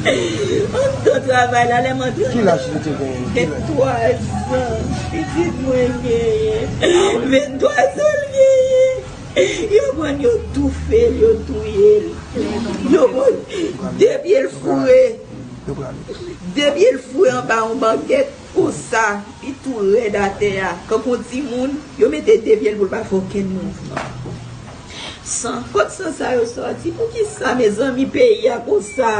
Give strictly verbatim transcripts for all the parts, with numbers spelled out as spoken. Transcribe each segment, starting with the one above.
Anndan travay la, lè m antre. Ki laj li te genyen? Gen twa zan. Pitit mwen genyen. Venntwa zan l genyen. Yo pran l, yo toufe l, yo touye l. Yo pran de pye l foure. De pye l foure anba yon bankèt konsa. Li tou rèd atè a. Kankou yon timoun, yo mete de pye l pou l pa fè okenn mouvman. San, kot san sa yo sòti? Poukisa, mezanmi, peyi a konsa?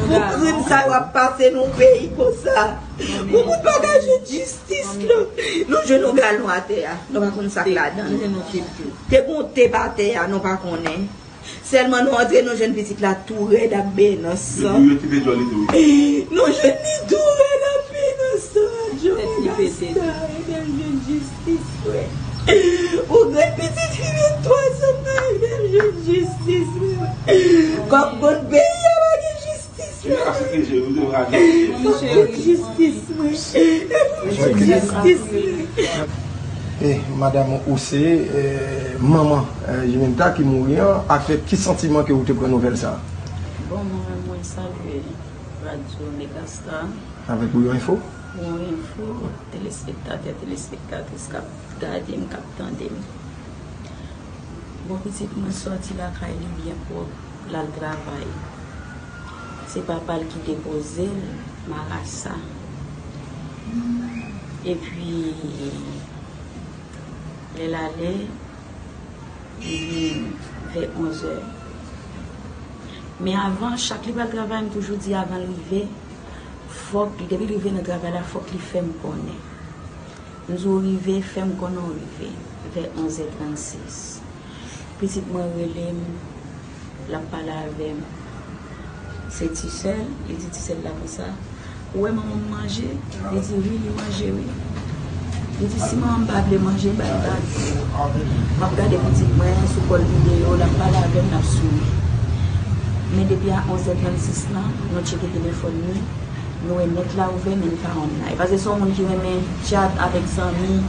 Pou krim sa yo ap pase nan yon peyi konsa? Pou moun pa ka jwenn jistis, non? Nou jwenn yon galon atè a. Nou pa konn sa k ladan l. Te gen yon tep atè a, nou pa konnen. Sèlman nou antre, nou jwenn pitit la tou rèd ap benyen nan san. Nou jwenn li tou rèd ap benyen nan san. Tèt li pete. Ou grenn pitit fi venntwa zan, ede m jwenn jistis, frè. Kòm konn peyi a pa gen jistis. Jistis, mwen. Jistis, mwen. E, madanm, ou se, eh, manman, eh, Juventa ki mouri an, avèk ki santiman ke ou te pran nouvèl sa a? Bon, mwen, mwen salye radyo Megastar. Avèk Bouyon Info? Bouyon Info, telespektatè, telespektatris k ap gade m, k ap tande m. Bon, pitit mwen sòti lakay li byen pwòp, l al travay. Se papa l ki depoze l, marasa. Epi, lè l ale, li vin vè onzè. Men avan, chak li pral travay, m toujou di avan l rive, fòk, depi l rive nan travay la, fòk li fè m konnen. M di w rive, fè m konnen w rive, vè onzè trannsis. Pitit mwen rele m, l ap pale avè m. Se Tisèl, li di Tisèl la konsa, "Ou wè manman m manje?" Li di, "Wi, li manje, wi." Li di, "Si manman m pa vle manje, ba l pa vle." M ap gade pitit mwen sou kòl videyo, l ap pale avè m, l ap souri. Men depi a onzè trannsis lan, nou tcheke telefòn li, nou wè nèt la ouvè, men li pa online. Paske se yon moun ki renmen chat avèk zanmi,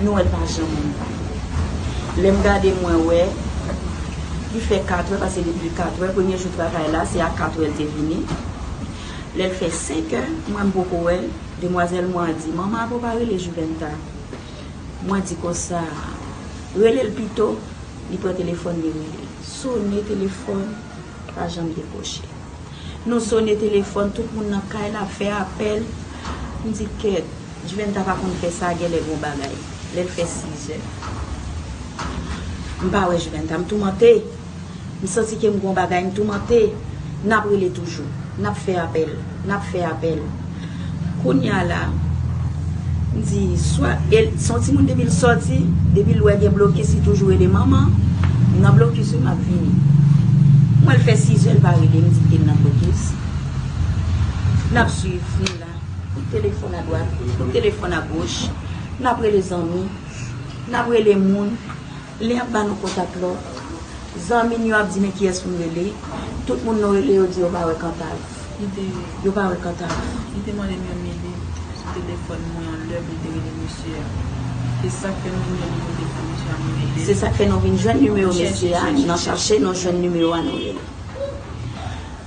nou wè l pa janm online. Lè m gade, mwen wè, li fè katrè, paske depi katrè, premye jou travay la, se a katrè l te vini. Lè l fè senkè, mwen m poko wè l, demwazèl mwen an di, "Manman, avan w pa rele Juventa." Mwen di konsa, "Rele l pito." Li pran telefòn, li rele. Sone telefòn, pa janm dekwoche. Nou sone telefòn, tout moun nan kay la ap fè apèl. M di, "Kèt, Juventa pa konn fè sa, genlè gon bagay." Lè l fè sizè, m pa wè Juventa, m toumante. M santi ke m gon bagay, m toumante. N ap rele toujou. N ap fè apèl. N ap fè apèl. Kounye a la, m di, swa, e, se yon timoun depi l sòti, depi l wè gen blokis, li toujou rele manman. M nan blokis, wi, m ap vini. M wè l fè sizè, l pa rele m, m di l te nan blokis. N ap swiv, nou la. Kout telefòn adwat, kout telefòn agoch. N ap rele zanmi. N ap rele moun. Lè y ap ba nou kontak lòt, zanmi n yo ap di, "Men kiyès pou n rele?" Tout moun nou rele yo di yo pa wè Kantav. Yo pa wè Kantav. Li te mande m yon minit sou telefòn mwen yon lè pou m te rele mesye a. Se sa k fè nou vin jwenn nimewo mesye a, nou rele. Se sa k fè nou vin jwenn nimewo mesye a, nan chache, nou jwenn nimewo a, nou rele.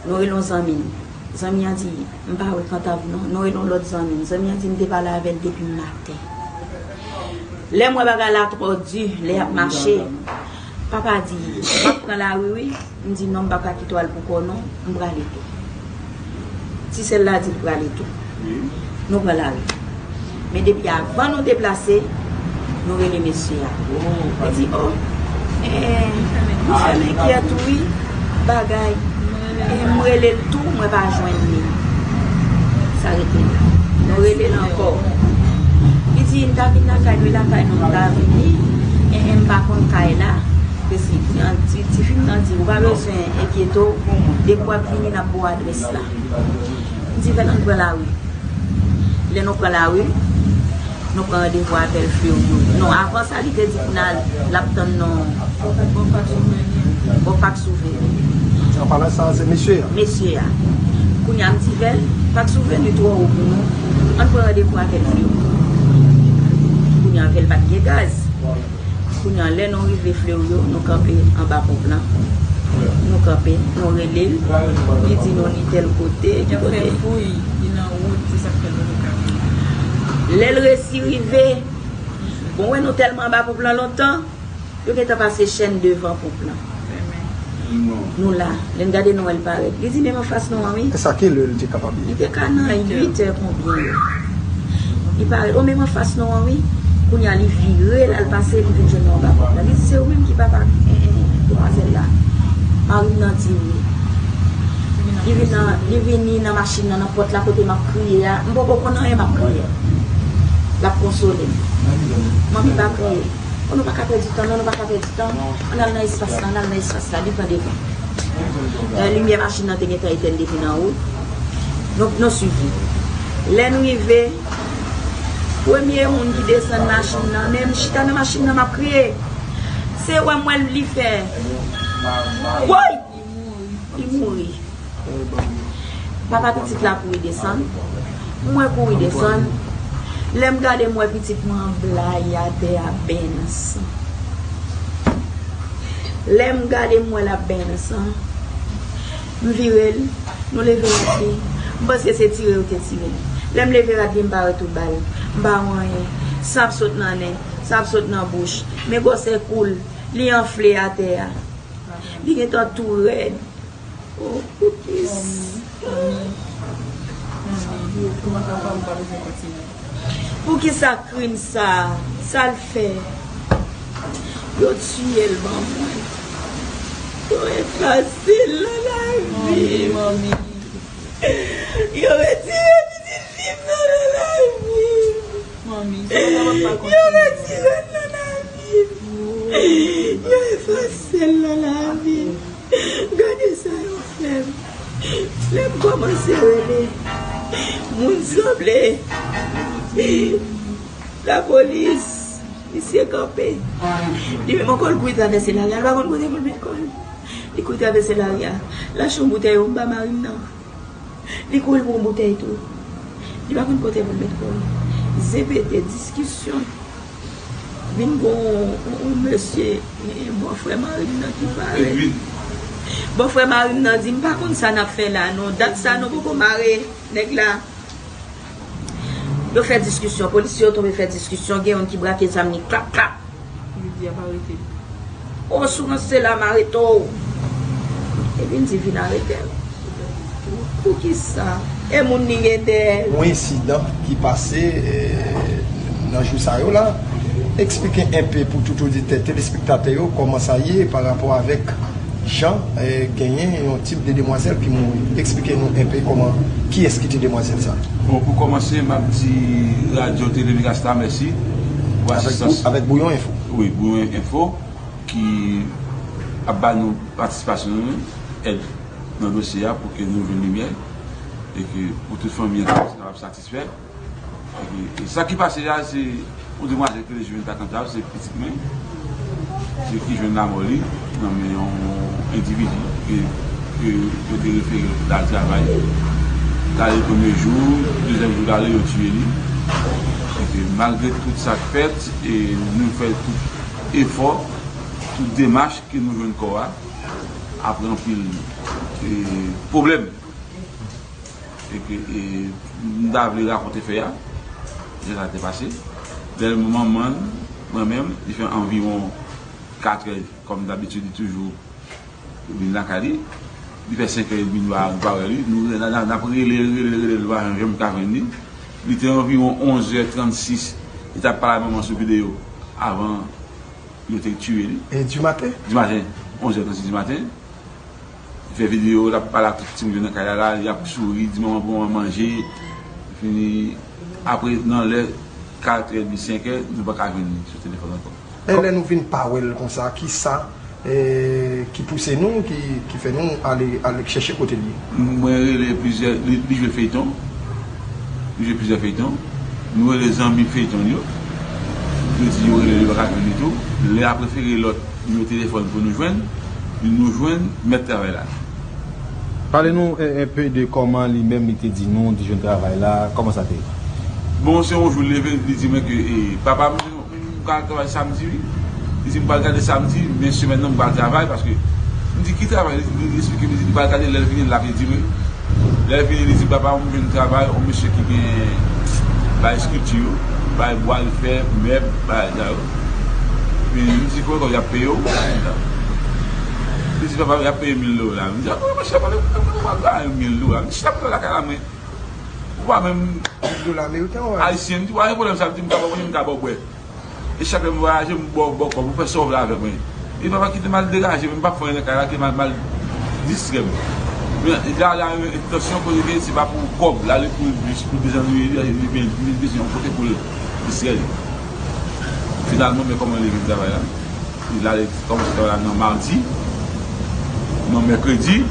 Nou rele yon zanmi n. Zanmi an di, "M pa wè Kantav non." Nou rele yon lòt zanmi n. Zanmi an di, "M te pale avè l depi maten." Lè m wè bagay la twò di, lè y ap mache, papa di, "M ap pran lari wi." M di, "Non, m p ap ka kite w al pou kò w non, m prale tou." Ti sè l la di l prale tou. Nou pran lari. Men depi avan nou deplase, nou rele mesye a. Li di, "O, eh, m fèmen kèt wi, bagay." Eh, m rele l tou, mwen pa jwenn li. Sa rete la. Nou rele l ankò. Li di, "M ta vin lakay nou, e lakay nou m ta vini. Eh, eh, m pa konn kay la." Paske ti, ti fi m nan di, "Ou pa bezwen enkyete w, depi w ap vini, n ap ba w adrès la." M di, "Vèl, ann pran lari." Lè nou pran lari, nou pran randevou avè l Fleuryo. Non, avan sa, li te di pou n al, l ap tann nou. Bò Pak Souveni. An palan sa, se mesye a. Mesye a. Kounye a, m di, "Vèl, Pak Souveni twò wo pou nou. Ann pran randevou avè l Fleuryo." Kounye a, Vèl pa t gen gaz. Kounye a, lè nou rive Fleuryo, nou kanpe anba ponp lan. Nou kanpe, nou rele l, li di nou li tèl kote, ki kote. Fouy, li nan wout, se sa k fè nou pa ka vini. Lè l resi rive, bon, wè nou tèlman anba ponp lan lontan, yo gentan pase chèn devan ponp lan. Nou la, lè n gade nou wè l parèt. Li di, "Menm anfas nou an, wi." E sa ki lè l te kapab ye? Li te ka nan uit è konbyen yo. Li parèt, o, menm anfas nou an, wi. Kounye a, li vire, l al pase, li vin jwenn nou anba ponp la. Li di, "Se ou menm ki papa, eh, eh, demwazèl la?" Mari m nan di wi. Li vin nan, li vini nan machin nan, nan pòt la kote m ap kriye a. M poko konn anyen, m ap kriye. L ap konsole m. "Manmi, pa kriye." "O, nou pa ka pèdi tan, non, nou pa ka pèdi tan. Ann al nan espas la, ann al nan espas la." Li pran devan. Eh, limyè machin nan te gentan etèn depi nan wout. Nou, nou swiv li. Lè n rive, premye moun ki desann machin nan, men m chita nan machin nan, m ap kriye. Se wè m wè li fè. Woy! Li mouri. Papa pitit la kouri desann. Mwen kouri desann. Lè m gade, m wè pitit mwen an blayi atè a, benyen nan san. Lè m gade, m wè l ap benyen nan san. M vire l, nou leve rad li. M panse se tire yo te tire l. Lè m leve rad li, m pa wè tout ba l. M pa wè anyen. San ap sot nan nen, san ap sot nan bouch. Men gwosè kou l, li anfle atè a. Li gentan tou rèd. Oh, poukisa? Poukisa krim sa? Sa l fè? Yo tiye l ban mwen. Yo efase l nan lavi. Yo retire pitit fi m nan nan lavi. Yo retire l nan lavi. Yo efase l nan lavi. Gade sa yo fè m. Lè m kòmanse rele, moun sanble lapolis, misye kanpe. Li menm ankò, l kouri travèse lari a, l pa konn kote pou l met kò l. Li kouri travèse lari a, l achte yon boutèy wonm ba mari m nan. Li kouri pou yon boutèy tou. Li pa konn kote pou l met kò l. Zen pete, diskisyon. Vin gon yon, yon mesye, yon bòfrè mari m nan ki parèt. Bòfrè mari m nan di, "M pa konn sa n ap fè la non. Dat sa nou poko mare nèg la." Yo fè diskisyon, polisye yo tonbe fè diskisyon, gen youn ki brake zam li, klap, klap. Yo di ap arete l. O, si w ranse la, m arete w. Epi m di, "Vin arete l." Poukisa? E moun li gen dèyè l. Yon ensidan ki pase, eh, nan jou sa yo la. Eksplike enpe pou tout oditè, telespektatè yo, kòman sa ye pa rapò avèk jan, eh, genyen yon tip de demwazèl ki mouri. Eksplike nou enpe kòman, kiyès ki te demwazèl sa? Bon, pou kòmanse, m ap di Radyo Tele Megastar mèsi pou asistans. Avèk Bouyon Enfo. Wi, Bouyon Enfo, ki ap ba nou patisipasyon nou, èd nan dosye a pou ke nou jwenn limyè e ke pou tout fanmi an kapab satisfè. E, e sa ki pase a, se yon demwazèl ki rele Juventa Cantave, se pitit mwen. Se ki jwenn lanmò li nan men yon endividi ke, ke yo te refere l al travay. L ale premye jou, dezyèm jou l ale, yo tiye li. E ke malgre tout sa k fèt, e nou fè tout efò, tout demach ke nou jwenn kò a, apre anpil, e, pwoblèm. E ke, e, m ta vle rakonte fè a, jan sa te pase. Lè manman l, mwen menm, li fè anviwon katrè, kòm dabitid, li toujou vin lakay li. Li fè senkè edmi, nou pa, nou pa wè li. Nou, n, n, n ap rele l, rele l, rele l, nou pa janm ka jwenn li. Li te anviwon onzè trannsis, li t ap pale ak manman sou videyo avan yo te tiye li. E dimaten? Dimaten, onzè trannsis dimaten. Li fè videyo, l ap pale ak tout timoun yo nan kay la, la, li ap souri, di manman pou manman manje. Fini, apre, nan lè katrè edmi, senkè, nou pa ka jwenn li sou telefòn ankò. E lè nou vin pa wè l konsa, kisa, e, ki pouse nou, ki, ki fè nou ale, ale chèche kote l ye? Mwen rele plizyè, li, li jwe feyton. Li jwe plizyè feyton. Nou rele zanmi feyton yo. Yo di yo rele li, yo pa ka jwenn li tou. Li a prefere lòt nimewo telefòn pou nou jwenn. Nou jwenn mèt travay la. Pale nou en, enpe de kòman li menm li te di nou li jwenn travay la, kòman sa te ye? Bon, se yon jou l leve, li di mwen ke, e, papa m, m pral travay samdi, wi. Li di m pral gade samdi, men semèn nan m pral travay paske Di ki travay, li, li, li esplike, li di li pral gade, lè l vini, l ap di mwen. Lè l vini, li di, "Papa, m jwenn travay, yon mesye ki gen bay estrikti yo, bay bwa l fè, mèb, bay sa yo." Epi m di, "Konbyen kòb y ap peye w?" Li di, "Papa, y ap peye mil dola." M di, "A, monchè, mwen, mwen, mwen, mwen, mil dola." M chita pou lakay la, mwen. Ou pa menm. Mil dola ameriken, wè. Ayisyen, m di, "Pa gen pwoblèm sa," m di, "M ka ba w manje, m ka ba w bwè." E chak lè m vwayaje, m ba w, ba w kòb, ou fè sa w vle avè mwen. E papa kite m al degaje, men m p ap fè anyen nan kay la, ke m al, m al distrè m. Men, la, la, entansyon kote ke se pa pou kòb, l ale pou jis pou dezannwiye li, li vin, li bezwen yon kote pou l distrè li. Finalman, men kòman li vin travay la. Li ale kòmanse travay la nan madi, nan mèkredi,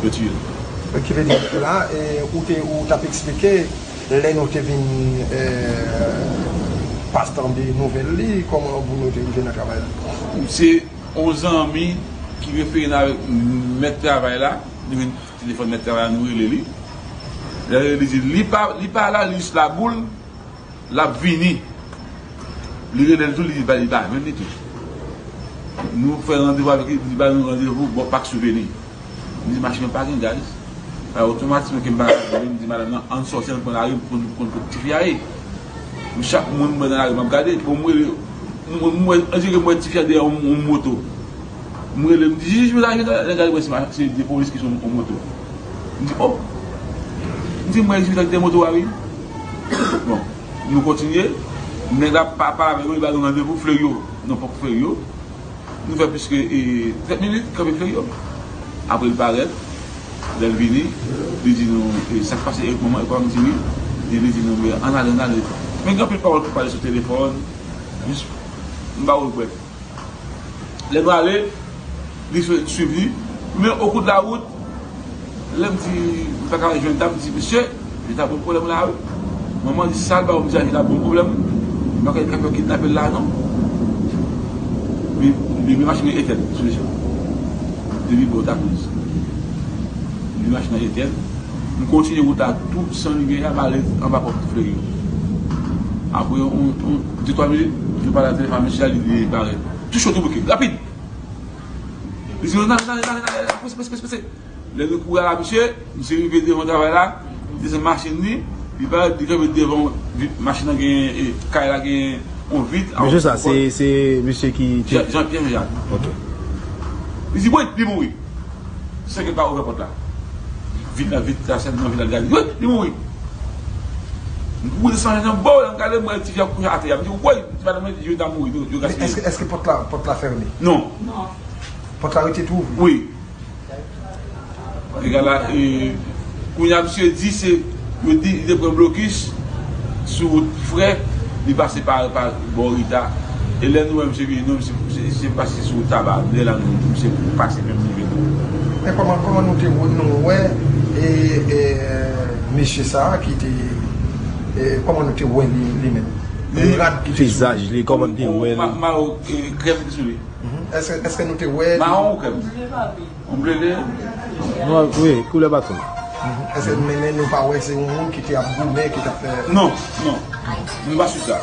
yo tiye l. Ki vle di, la, e, ou te, ou t ap eksplike, lè nou te vin, e, pa t tande nouvèl li, kòman pou nou te rive nan travay la? Se yon zanmi ki refere n avèk mèt travay la, nou jwenn telefòn mèt travay la, nou rele li. Lè li di, li pa, li pa la, li jis la boule, l ap vini. Li rele l tou, li di, li pa, li pa jwenn li tou. Nou fè randevou avèk li, li ba nou randevou bò Pak Souveni. M di, "Machin mwen pa gen gaz." Alò, otomatikman, ke m pa ka jwenn, m di madanm nan, "Ann sòti, ann pran lari pou n konn kot tifi a ye." M chak moun m wè nan lari, m ap gade, bon, m rele, m, m, m wè, ann di ke m wè tifi a dèyè yon, yon moto. M rele, m di, "Jij, jij la, jij la." Lè gade, m wè se ma-, se de polis ki sou yon moto. M di, "Oh!" M di, "M wè jij la ki dèyè moto a, wi." Bon, nou kontinye. Nèg la pa, pale avèk yo, li ba nou randevou Fleuryo. Non, pa Fleuryo. Nou fè plis ke, e, trant minit, kanpe Fleuryo. Apre, li parèt. Lè l vini, li di nou, e, sa k pase, e, manman, e papa m di wi. E li di nou, men, ann ale, ann ale. Men gen anpil pawòl pou pale sou telefòn. Jis, m ba w regrèt. Lè nou ale, li sou-, swiv li. Men okou de la wout, lè m di, m pa ka jwenn dam, m di, "Mesye, li ta bon pwoblèm la, wi." Manman di, "Sa l ba w?" M di, "A, li ta bon pwoblèm. M pa kwè l ka fè kidnape l la, non." Li, li, li machin nan etèn, sou mesye. Depi bò Takouz. Li machin nan etèn. M kontinye wout la tou san limyè, m ale anba pòt Fleuryo. Apre yon, yon, de twa minit, nou pale nan telefòn, mesye a, li, li parèt. Tou cho, tou bouke, rapid. Li di, "Non, n ale, n ale, n ale, n ale, prese, prese, prese, prese." Lè nou kouri a la, misye, misye rive devan travay la, desann machin li, li parèt, li kanpe devan vit, machin nan gen, e, kay la gen yon vit. Mesye sa, se, se misye ki te Jean, Jean Pierre Jean Jacques. Ok. Li di, "Wi, li mouri." San ke l pa ouvè pòt la. Vit la, vit la, sèlman vit la, li gade, "Wi, li mouri." M kouri desann nan bò, lè m gade, m wè tifi a kouche atè a. M di, "Woy, ti madanm mwen, yo ta mouri, yo, yo gaspiye." Èske, èske pòt la, pòt la fèmen? Non. Pòt la rete tou ouvri? Wi. Nèg la, e, kounye a, misye di se, yo di, li te pran blokis sou wout Frè, li pase pa, pa bò Rita. E lè nou wè misye vini, nou, misye, misye, misye pase sou wout Taba. Lè la, nou, misye pase menm nivo nou. Men kòman, kòman nou te wè, nou wè, e, e, mesye sa a ki te, e, kòman nou te wè li, li menm? Li, rad ki te sou li. Vizaj li, kòman nou te wè li? Ma-, mayo, e, krèm ki sou li. Mhm. Èske, èske nou te wè li? Mawon ou krèm? Ou ble li? Nwa, wi, koulè baton. Mhm. Èske, men, men nou pa wè se yon moun ki te ap goumen, ki t ap fè? Non, non. Nou pa swiv sa.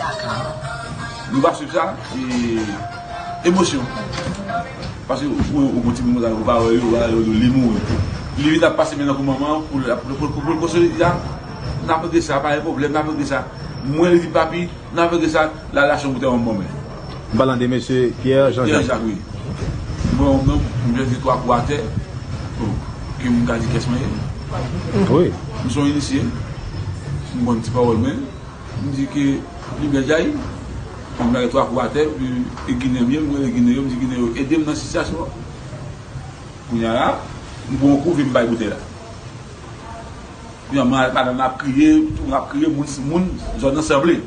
Nou pa swiv sa. E, emosyon. Paske ou, ou, ou gon timoun konsa, ou pa wè yo, ou pa wè yo, li mouri. Li vin ap pase men nan kou manman an, pou l, pou, pou, pou, pou l konsole li, a, n ap regle sa, pa gen pwoblèm, n ap regle sa. Mwen, li di, "Papi, n ap regle sa, la, l achte yon boutèy wonm ban mwen." M pale de mesye Pierre Jean Jacques. Pierre Jacques, wi. Bon, non, m jwenn li twa kou atè. Bon, ke m ka di kiyès mwen ye. Wi. M se yon inisye. M konn ti pawòl, men m di ke limyè djayi. M lage twa kou atè, epi e Ginen m ye, m rele Ginen yo, m di Ginen yo, "Ede m nan sitiyasyon an." Kounye a la, m pran yon kou, vin m bay boutèy la. Kounye a, ma-, madanm nan ap kriye, tout moun ap kriye, moun, moun, zòn nan sanble.